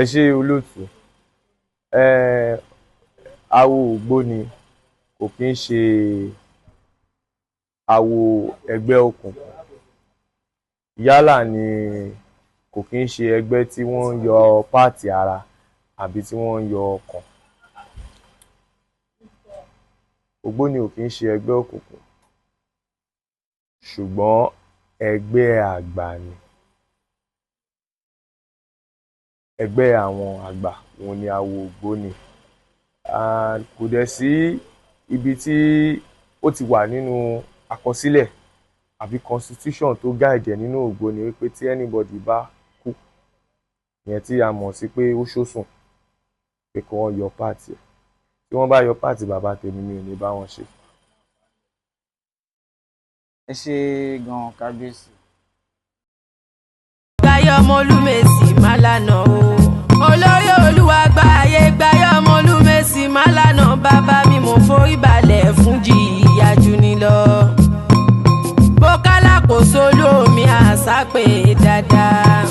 Ẹ ṣé olóòtú. Awo Ògbóni kò kí ń ṣe awo ẹgbẹ́ òkùnkùn. Yálà ni kò kí ń ṣe ẹgbẹ́ tí wọ́n ń yọ páàtì ara àbí tí wọ́n ń yọ ọkàn. Ògbóni ò kí ń ṣe ẹgbẹ́ òkùnkùn, ṣùgbọ́n ẹgbẹ́ àgbà ni. Ẹgbẹ́ àwọn àgbà òun ni awo Ògbóni. Kò dẹ̀ sí ibi tí ó ti wà nínú àkọsílẹ̀ àbí constitution tó guide ẹ̀ nínú Ògbóni wípé tí anybody bá kú, ìyẹn tí a mọ̀ sí pé ó ṣòsùn, pé kí wọ́n yọ páàtì ẹ̀. Tí wọ́n bá yọ páàtì bàbá tèmi, mi ò ní bá wọn ṣe. Ẹ ṣé gan-an, kábíyèsí. Gbáyé ọmọ olúmẹ̀sì má lànà o. Olórí olúwa gbáyé, gbáyé ọmọ olúmẹ̀sì má lànà. Bàbá mi mo forí balẹ̀ fún jìyà jù ní lọ. Bókálà kò sólú omi àṣà pé dáadáa.